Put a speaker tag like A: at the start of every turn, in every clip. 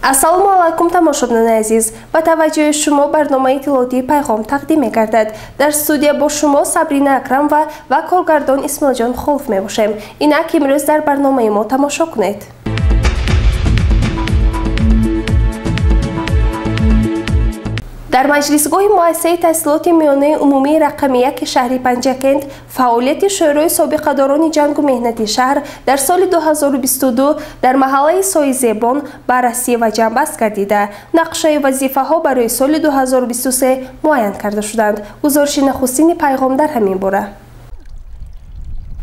A: Ассалому алайкум, тамошобинони азиз. Ба таваҷҷӯҳи шумо барномаи иттилоотии «Пайғом» тақдим мегардад. Дар студия бо шумо Сабрина Акрамова ва коргардон Исмоилҷон Холов мебошем. Инак имрӯз дар барномаи мо тамошо кунед. Дар маҷлисгоҳи муассисаи таҳсилоти миёнаи умумии рақами 1 шаҳри Панҷакент фаъолияти шӯрои собиқадорони ҷангу меҳнати шаҳр дар соли 2022 дар маҳаллаи Соизебон баррасӣ ва ҷамъбаст гардида, нақшаи вазифаҳо барои соли 2023 муайян карда шуданд. Гузориши нахустини «Пайғом» дар ҳамин бора.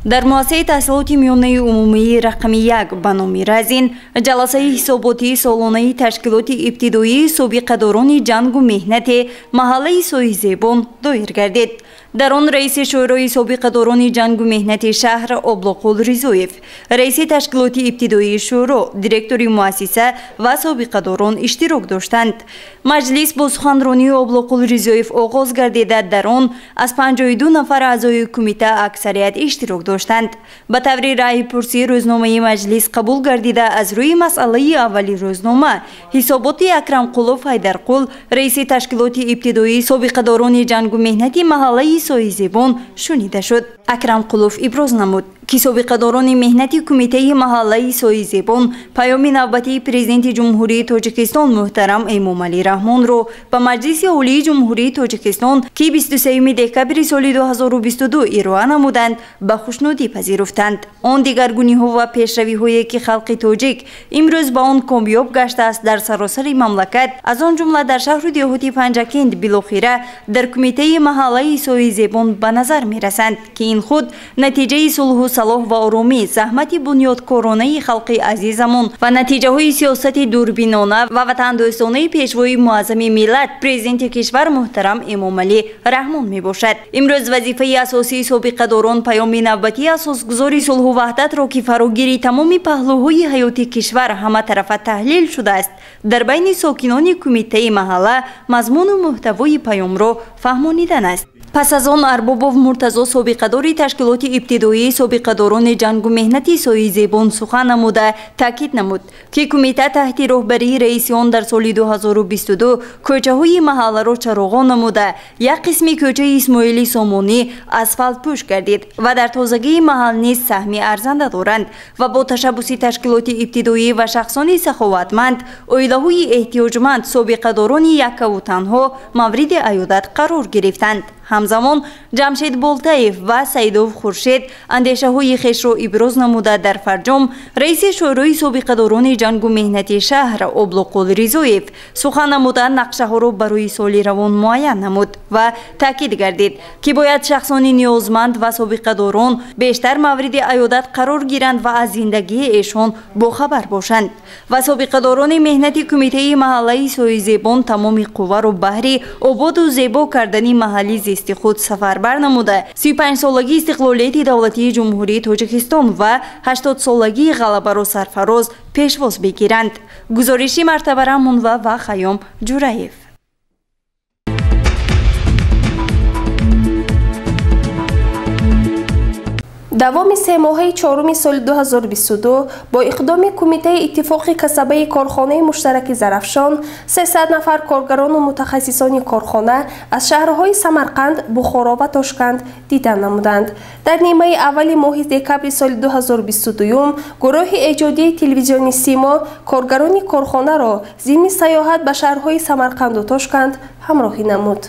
B: Дар муассисаи таҳсилоти миёнаи умумии рақами 1 ба номи Разин ҷаласаи ҳисоботии солонаи ташкилоти ибтидоии собиқадорони ҷангу меҳнати маҳаллаи Соизебон доир гардид. Дар он раиси шӯрои собиқадорони ҷангу меҳнати шаҳр Облоқул Ризоев, раиси ташкилоти ибтидоии шӯро, директори муассиса ва собиқадорон иштирок доштанд. Маҷлис бо суханронии Облоқул Ризоев оғоз гардида, дар он аз 52 нафар аъзои кумита аксарият иштирок доштанд. Ба таври раъйпурсӣ рӯзномаи маҷлис қабул гардида, аз рӯи масъалаи аввали рӯзнома ҳисоботи Акрамқулов Ҳайдарқул, раиси ташкилоти ибтидоии собиқадорони ҷангу меҳнати маҳаллаи Соизебон шунида шуд. Акрамқулов иброз намуд, ки собиқадорони меҳнати кумитаи маҳаллаи Соизебон паёми навбатии Президенти Ҷумҳурии Тоҷикистон муҳтарам Эмомалӣ Раҳмонро ба Маҷлиси Олии Ҷумҳурии Тоҷикистон, ки 23 декабри соли 2022 ироа намуданд, ба хушнудӣ пазируфтанд. Он дигаргуниҳо ва пешравиҳое, ки халқи тоҷик имрӯз ба он комёб гаштааст дар саросари мамлакат, аз он ҷумла дар шаҳру деҳоти Панҷакент, билохира дар кумитаи маҳаллаи Соизебон ба назар мерасанд, ки ин худ натиҷаи сулҳу салоҳ ва оромӣ, заҳмати бунёдкоронаи халқи азизамон ва натиҷаҳои сиёсати дурбинона ва ватандӯстонаи пешвои муаззами миллат, президенти кишвар муҳтарам Эмомалӣ Раҳмон мебошад. Имрӯз вазифаи асосии собиқадорон паёми навбатии асосгузори сулҳу ваҳдатро, ки фарогири тамоми паҳлӯҳои ҳаёти кишвар ҳаматарафа таҳлил шудааст, дар байни сокинони кумитаи маҳалла мазмуну муҳтавои паёмро фаҳмонидан аст. Пас аз он Арбобов Муртазо, собиқадори ташкилоти ибтидоии собиқадорони ҷангу меҳнати Соизебон, сухан намуда таъкид намуд, ки кумита таҳти роҳбарии раиси он дар соли 2022 кӯчаҳои маҳалларо чароғон намуда, як қисми кӯчаи Исмоили Сомонӣ асфалтпӯш гардид ва дар тозагии маҳал низ саҳми арзанда доранд ва бо ташаббуси ташкилоти ибтидоӣ ва шахсони саховатманд оилаҳои эҳтиёҷманд, собиқадорони яккаву танҳо мавриди аёдат қарор гирифтанд. Ҳамзамон Ҷамшед Болтаев ва Саидов Хуршед андешаҳои хешро иброз намуда, дар фарҷом раиси шӯрои собиқадорони ҷангу меҳнати шаҳр Облоқул Ризоев сухан намуда нақшаҳоро барои соли равон муайян намуд ва таъкид гардид, ки бояд шахсони ниёзманд ва собиқадорон бештар мавриди аёдат қарор гиранд ва аз зиндагии эшон бохабар бошанд ва собиқадорони меҳнати кумитаи маҳаллаи Соизебон тамоми қувваро баҳри ободу зебо кардани маҳалли зисти худ сафарбар намуда, 35-солагии истиқлолияти давлатии Ҷумҳурии Тоҷикистон ва 80-солагии ғалабаро сарфароз пешвоз бигиранд. Гузориши Мартаба Раҳмонова ва Хайём Ҷураев.
A: Давоми семоҳаи чоруми соли 2022 бо иқдоми Кумитаи иттифоқи касабаи корхонаи муштараки Зарафшон 300 нафар коргарону мутахассисони корхона аз шаҳрҳои Самарқанд, Бухоро ва Тошканд дидан намуданд. Дар нимаи аввали моҳи декабри соли 2022 гурӯҳи эҷодии телевизиони Симо коргарони корхонаро зимни сайёҳат ба шаҳрҳои Самарқанду Тошканд ҳамроҳӣ намуд.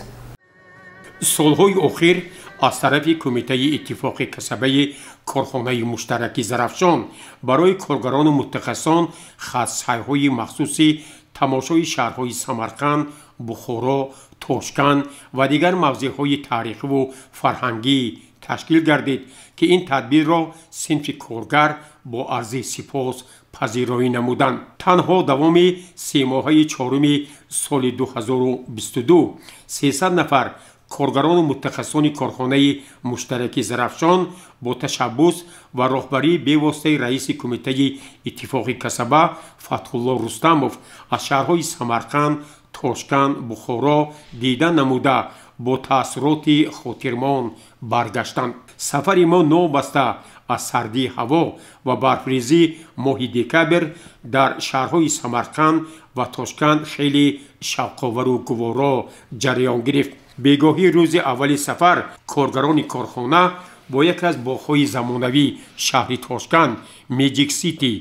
C: Солҳои охир аз тарафи Кумитаи иттифоқи касабаи корхонаи муштараки Зарафшон барои коргарону мутахассисон хатсайрҳои махсуси тамошои шаҳрҳои Самарқанд, Бухоро, Тошканд ва дигар мавзеъҳои таърихиву фарҳангӣ ташкил гардид, ки ин тадбирро синфи коргар бо арзи сипос пазироӣ намуданд. Танҳо давоми семоҳаи чоруми соли 2022 300 нафар коргарону мутахассисони корхонаи муштараки Зарафшон бо ташаббус ва роҳбарии бевоситаи раиси Кумитаи иттифоқи касаба Фатҳулло Рустамов аз шаҳрҳои Самарқанд, Тошканд, Бухоро дида намуда бо таассуроти хотирмон баргаштанд. Сафари мо новобаста аз сардии ҳаво ва барфрезӣ моҳи декабр дар шаҳрҳои Самарқанд ва Тошканд хеле шавқовару гуворо ҷараён гирифт. Бегоҳии рӯзи аввали сафар коргарони корхона бо яке аз боғҳои замонавии шаҳри Тошканд, Меджик Сити,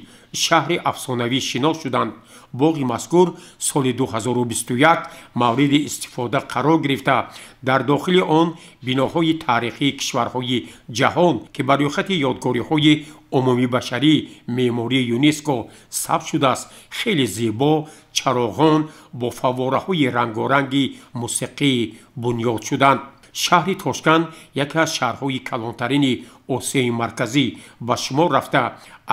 C: шаҳри афсонавӣ шинос шуданд. Боғи мазкур соли 2021 мавриди истифода қарор гирифта, дар дохили он биноҳои таърихии кишварҳои ҷаҳон, ки ба рӯйхати ёдгориҳои умумибашарии меъмории ЮНЕСКО сабт шудааст, хеле зебо, чароғон бо фаввораҳои рангоранги мусиқӣ бунёд шуданд. Шаҳри Тошканд яке аз шаҳрҳои калонтарини Осиёи Марказӣ ба шумор рафта,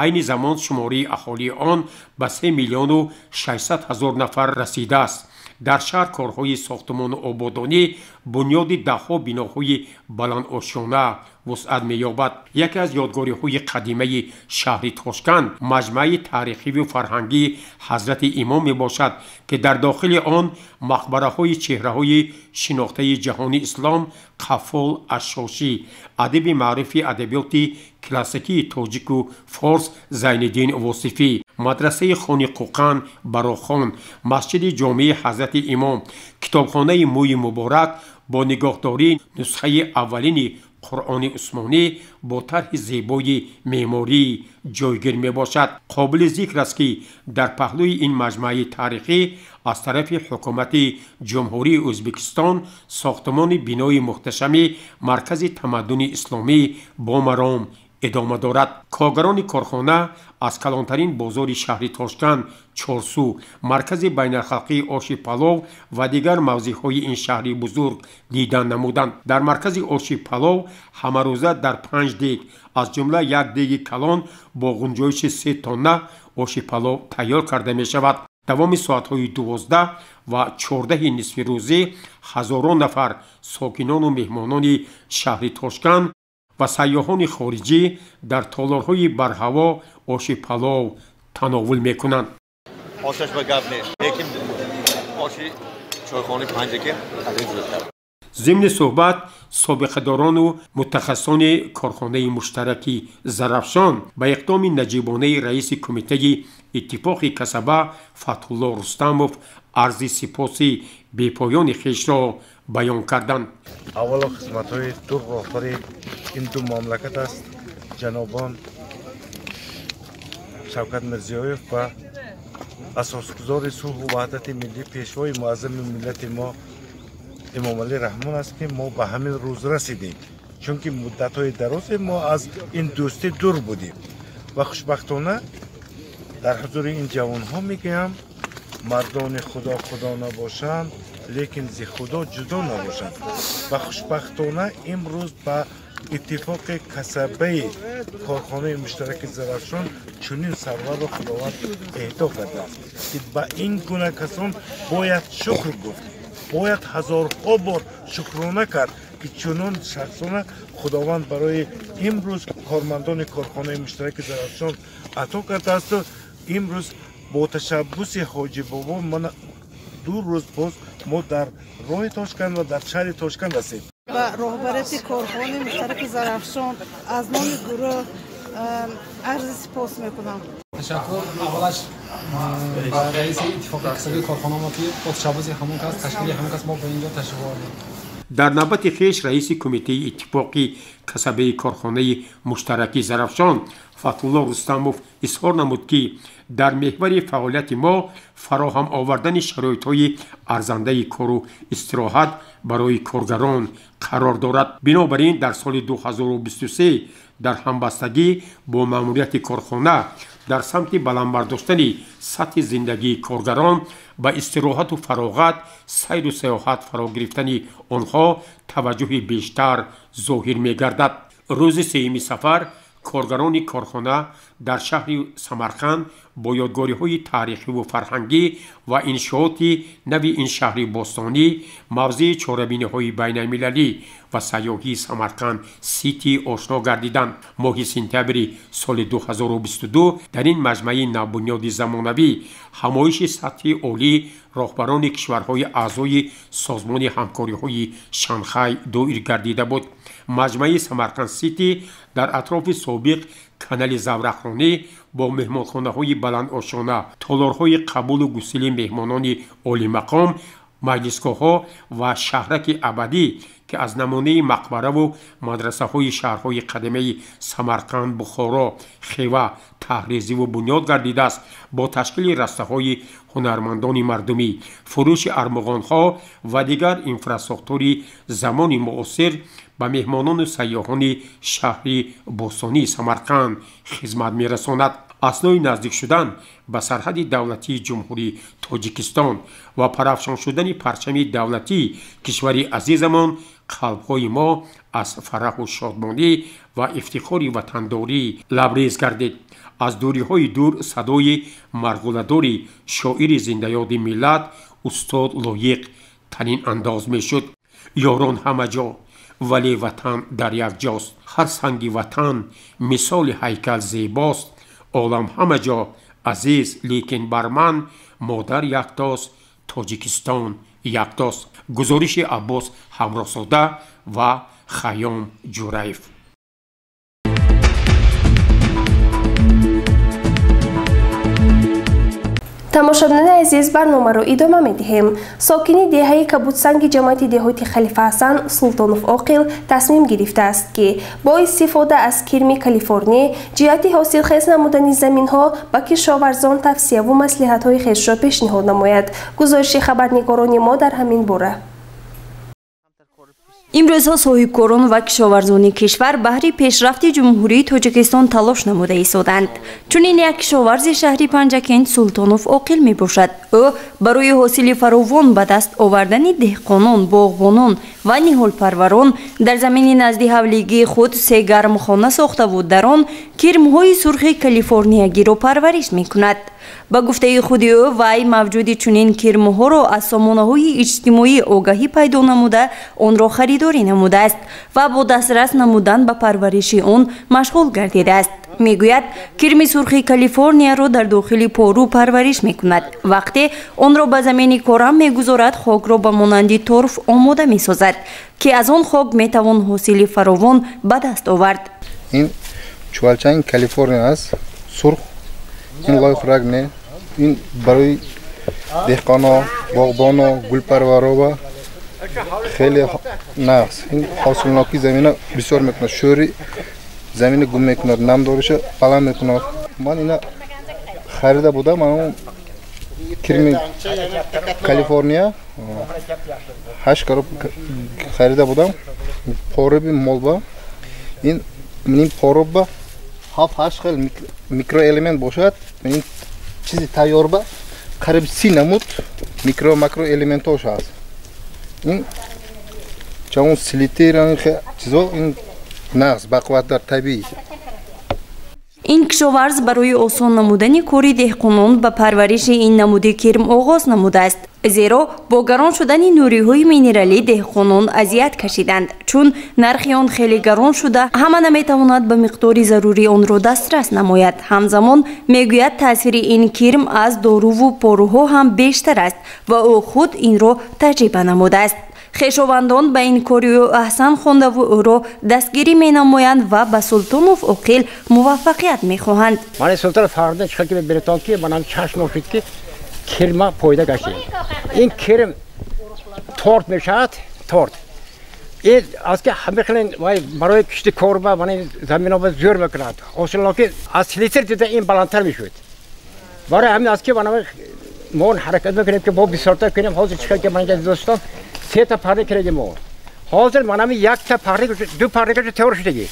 C: айни замон шумораи аҳолии он ба 3 миллиону 600 ҳазор нафар расидааст. Дар шаҳр корҳои сохтмону ободонӣ, бунёди даҳҳо биноҳои баландошёна вусъат меёбад. Яке аз ёдгориҳои қадимаи шаҳри Тошканд маҷмӯаи таърихиву фарҳангии Ҳазрати Имом мебошад, ки дар дохили он мақбараҳои чеҳраҳои шинохтаи ҷаҳони ислом Қаффол Ашшошӣ, адиби маъруфи адабиёти классикии тоҷику форс Зайниддин Восифӣ, мадрасаи Хони Қӯқан Барохон, масҷиди ҷомеи Ҳазрати Имом, китобхонаи Мӯи Муборак бо нигоҳдории нусхаи аввалини Қуръони Усмонӣ бо тарҳи зебои меъморӣ ҷойгир мебошад. Қобили зикр аст, ки дар паҳлӯи ин маҷмӯаи таърихӣ аз тарафи ҳукумати Ҷумҳурии Ӯзбекистон сохтмони бинои мухташами Маркази тамаддуни исломӣ бо маром идома дорад. Коргарони корхона аз калонтарин бозори шаҳри Тошканд, Чорсу, маркази байналхалқии оши палов ва дигар мавзеъҳои ин шаҳри бузург дидан намуданд. Дар маркази оши палов ҳамарӯза дар 5 дег, аз ҷумла як деги калон бо ғунҷоиши 3 тонна оши палов тайёр карда мешавад. Давоми соатҳои 12 ва 14 нисфирӯзӣ ҳазорон нафар сокинону меҳмонони шаҳри Тошканд ва сайёҳони хориҷӣ дар толорҳои барҳаво оши палов тановул мекунанд.
D: Ошаш ба гап нест, лекин оши чойхонаи Панҷакент аз ин зудтар.
C: Зимни суҳбат собиқадорону мутахассисони корхонаи муштараки Зарафшон ба иқдоми наҷибонаи раиси Кумитаи иттифоқи касаба Фатҳулло Рустамов арзи сипоси бепоёни хешро баён карданд.
E: Аввало хизматҳои ду роҳбари ин ду мамлакат аст, ҷанобон Шавкат Мирзиёев ва асосгузори сулҳу ваҳдати миллӣ, пешвои муаззами миллати мо Эмомалӣ Раҳмон аст, ки мо ба ҳамин рӯз расидем, чунки муддатҳои дарозе мо аз ин дӯстӣ дур будем ва хушбахтона дар ҳузури ин ҷавонҳо мегӯям: мардони худо худо набошанд, лекин зи худо ҷудо набошанд. Ва хушбахтона имрӯз ба иттифоқи касабаи корхонаи муштараки Зарафшон чунин сарварро Худованд эҳдо кардааст, ки ба ин гуна касон бояд шукр гуфт, бояд ҳазорҳо бор шукрона кард, ки чунон шахсона Худованд барои имрӯз кормандони корхонаи муштараки Зарафшон ато кардаасту имрӯз бо ташаббуси Ҳоҷи Бобо ман 2 рӯз боз мо дар роҳи Тошканд ва дар шаҳри Тошканд ҳастем.
F: Ба роҳбарияти корхонаи муштараки Зарафшон аз номи гурӯҳ арзи сипос мекунам.
G: Ташаккур аввалаш ба раиси иттифоқи касабии корхона мо, ки бо ташаббуси ҳамон кас, ташкили ҳамон кас мо ба инҷо ташриф овардем.
C: Дар навбати хеш раиси Кумитаи иттифоқи касабаи корхонаи муштараки Зарафшон Фатҳулло Рустамов изҳор намуд, ки дар меҳвари фаъолияти мо фароҳам овардани шароитҳои арзандаи кору истироҳат барои коргарон қарор дорад. Бинобар ин дар соли 2023 дар ҳамбастагӣ бо маъмурияти корхона дар самти баланд бардоштани сатҳи зиндагии коргарон ба истироҳату фароғат, сайру сайёҳат фаро гирифтани онҳо таваҷҷӯҳи бештар зоҳир мегардад. Рӯзи сеюми сафар коргарони корхона дар шаҳри Самарқанд бо ёдгориҳои таърихиву фарҳангӣ ва иншооти нави ин шаҳри бостонӣ, мавзеи чорабиниҳои байналмилалӣ, ва сайёҳии Самарқанд Сити ошно гардиданд. Моҳи сентябри соли 2022 дар ин маҷмӯаи навбунёди замонавӣ ҳамоиши сатҳи олии роҳбарони кишварҳои аъзои Созмони ҳамкориҳои Шанхай доир гардида буд. Маҷмӯаи Самарқанд Сити дар атрофи собиқ канали Заврақронӣ бо меҳмонхонаҳои баландошона, толорҳои қабулу гусили меҳмонони олимақом, маҷлисгоҳҳо ва шаҳраки абадӣ, ки аз намунаи мақбараву мадрасаҳои шаҳрҳои қадимаи Самарқанд, Бухоро, Хева таҳризиву бунёд гардидааст, бо ташкили растаҳои ҳунармандони мардумӣ, фурӯши армуғонҳо ва дигар инфрасохтори замони муосир ба меҳмонону сайёҳони шаҳри бостонии Самарқанд хизмат мерасонад. Аснои наздик шудан ба сарҳади давлатии Ҷумҳурии Тоҷикистон ва парафшон шудани парчами давлатии кишвари азизамон, қалбҳои мо аз фараҳу шодмонӣ ва ифтихори ватандорӣ лабрез гардид. Аз дуриҳои дур садои марғуладори шоири зиндаёди миллат устод Лоиқ танин андоз мешуд. Ёрон ҳама ҷо, вале ватан дар як ҷост. Ҳар санги ватан мисоли ҳайкал зебост. Олам ҳама ҷо азиз, лекин бар ман модар яктост, Тоҷикистон яктост. Гузориши Аббос Ҳамроҳзода ва Хайём Ҷураев.
A: Тамошобинони азиз, барномаро идома медиҳем. Сокини деҳаи Кабудсанги ҷамоати деҳоти Халифа Ҳасан Султонов Оқил тасмим гирифтааст, ки бо истифода аз кирми Калифорнӣ ҷиҳати ҳосилхез намудани заминҳо ба кишоварзон тавсияву маслиҳатҳои хешро пешниҳод намояд. Гузориши хабарнигорони мо дар ҳамин бора.
B: Имрӯзҳо соҳибкорон ва кишоварзони кишвар баҳри пешрафти Ҷумҳурии Тоҷикистон талош намуда истоданд. Чунин як кишоварзи шаҳри Панҷакент Султонов Оқил мебошад. Ӯ барои ҳосили фаровон ба даст овардани деҳқонон, боғбонон ва ниҳолпарварон дар замини назди ҳавлигии худ се гармхона сохтаву дар он кирмҳои сурхи калифорниягиро парвариш мекунад. Ба гуфтаи худи ӯ, вай мавҷуди чунин кирмҳоро аз сомонаҳои иҷтимоӣ огаҳӣ пайдо намуда, онро харидорӣ намудааст ва бо дастрас намудан ба парвариши он машғул гардидааст. Мегӯяд, кирми сурхи Калифорнияро дар дохили пору парвариш мекунад. Вақте онро ба замини корам мегузорад, хокро ба монанди торф омода месозад, ки аз он хок метавон ҳосили фаровон ба даст овард.
H: Ин чувалчаи Калифорния аст, сурх. Ин лойхӯрак не, ин барои деҳқоно, боғбоно, гулпарваро хеле нағз. Ин ҳосилнокии замина бисёр мекунад, шӯри замина гум мекунад, намдориша баланд мекунад. Ман ина харида будам, он кирми Калифорния 8 короб харида будам. Поруби молба, ин поруба 7-8 хел микроэлемент бошад. Ин чизи тайёрба қариб 30 намуд микро макроэлементҳош ҳаст. Ин чавон селитер, чизо ин нағз бақувваттар табиӣ.
B: Ин кишоварз барои осон намудани кори деҳқонон ба парвариши ин намуди кирм оғоз намудааст. Зеро бо гарон шудани нуриҳои минералӣ деҳқонон азият кашиданд, чун нархи он хеле гарон шуда, ҳама наметавонад ба миқдори зарурӣ онро дастрас намояд. Ҳамзамон мегӯяд, таъсири ин кирм аз доруву поруҳо ҳам бештар аст ва ӯ худ инро таҷриба намудааст. Хешовандон ба ин кори ӯ аҳсан хондаву ӯро дастгирӣ менамоянд ва ба Султонов Оқил муваффақият мехоҳанд.
I: Ман Султонов фарда чӣ ки беретон ки манам чашм шуд ки кирма пойда гаштем. Ин кирм торт мешавад, торт. Ин аз ки ҳама хеле вай барои кишти корба ман замино ба зӯр мекунад. Ҳосилнокӣ аз литр дида ин баландтар мешуд. Барои ҳамин аз ки ман мо ҳаракат мекунем ки бо бисёртар кунем. Ҳозир чӣ ки ман дӯстон се та парни кардем мо. Ҳозир манам як та парни, ду парни ки тайёр шудагӣ.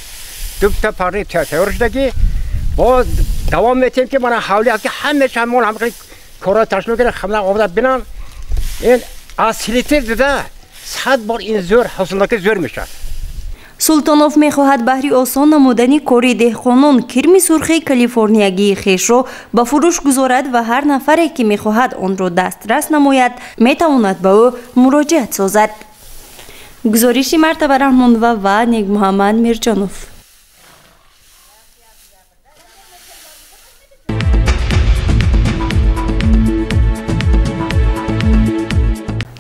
I: Ду та парни тайёр шудагӣ. Боз давом метем ки мана ҳавли аст ки ҳамеша мо ҳам кора ташкил кардем, ҳама омада бинам. Ин аз литр дида 100 бор ин зӯр ҳосилнокӣ зӯр мешавад.
B: Султонов мехоҳад баҳри осон намудани кори деҳқонон кирми сурхи калифорниягии хешро ба фурӯш гузорад ва ҳар нафаре ки мехоҳад онро дастрас намояд, метавонад ба ӯ муроҷиат созад. Гузориши Мартаба Раҳмонова ва Некмуҳаммад Мирҷонов.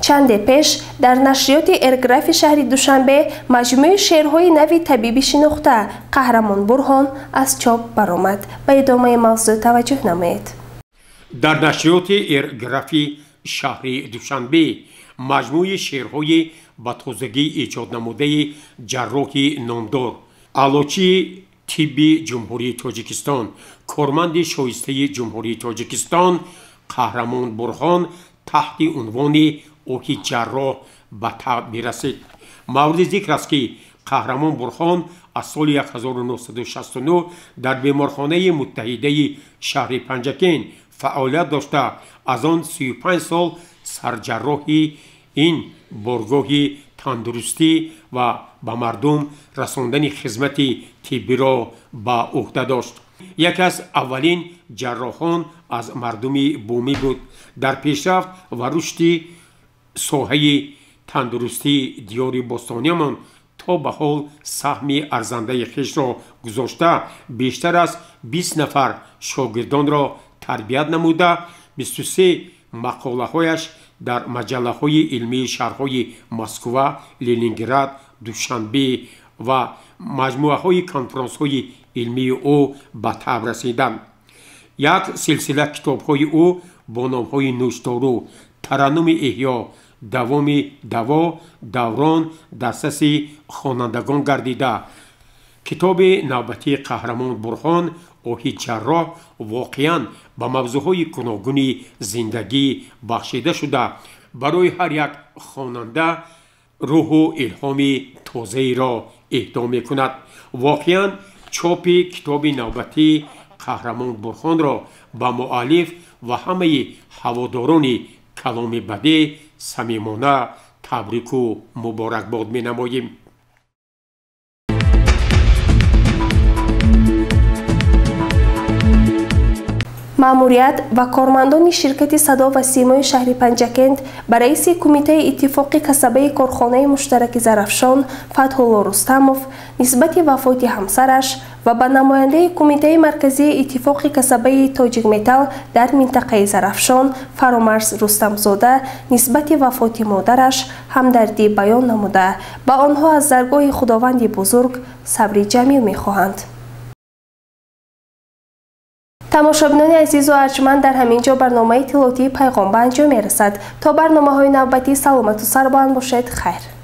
A: Чанде пеш дар нашриёти Эрграфи шаҳри Душанбе маҷмӯи шеърҳои нави табибӣ шинохта Қаҳрамон Бурҳон аз чоп баромад. Ба идомаи мавзӯъ таваҷҷӯҳ намоед.
C: Дар нашриёти Эрграфи шаҳри Душанбе маҷмӯи шеърҳои ба тозагӣ эҷод намудаи ҷарроҳи номдор, аълочии тибби Ҷумҳурии Тоҷикистон, корманди шоистаи Ҷумҳурии Тоҷикистон Қаҳрамон Бурҳон таҳти унвони оҳи ҷарроҳ ба таб мерасид. Мавриди зикр аст, ки Қаҳрамон Бурхон аз соли 1969 дар беморхонаи муттаҳидаи шаҳри Панҷакент фаъолият дошта, аз он 35 сол сарҷарроҳи ин боргоҳи тандурустӣ ва ба мардум расондани хизмати тиббиро ба ӯҳда дошт. Яке аз аввалин ҷарроҳон аз мардуми бумӣ буд. Дар пешрафт ва рушди соҳаи тандурустии диёри бостониямон то ба ҳол саҳми арзандаи хешро гузошта, бештар аз 20 нафар шогирдонро тарбият намуда, 23 мақолаҳояш дар маҷаллаҳои илмии шаҳрҳои Москва, Ленинград, Душанбе ва маҷмӯаҳои конфронсҳои илмии ӯ ба таб расиданд. Як силсила китобҳои ӯ бо номҳои Нӯшдору, Тараннуми эҳё, Давоми даво, Даврон дастраси хонандагон гардида. Китоби навбатии Қаҳрамон Бурҳон оҳи ҷарроҳ воқеан ба мавзӯъҳои гуногуни зиндагӣ бахшида шуда, барои ҳар як хонанда рӯҳу илҳоми тозаеро эҳдо мекунад. Воқеан чопи китоби навбатии Қаҳрамон Бурҳонро ба муаллиф ва ҳамаи ҳаводорони каломи бадеъ самимона табрику муборакбод менамоем.
A: Маъмурият ва кормандони ширкати Садо ва Симои шаҳри Панҷакент ба раиси Кумитаи иттифоқи касабаи корхонаи муштараки Зарафшон Фатҳулло Рустамов нисбати вафоти ҳамсараш ва ба намояндаи Кумитаи марказии иттифоқи касабаи Тоҷикметалл дар минтақаи Зарафшон Фаромарз Рустамзода нисбати вафоти модараш ҳамдардӣ баён намуда, ба онҳо аз даргоҳи Худованди бузург сабри ҷамил мехоҳанд. Тамошобинони азизу арҷманд, дар ҳамин ҷо барномаи тиловатии Пайғом ба анҷом мерасад. То барномаҳои навбатӣ саломату сарбаланд бошед. Хайр.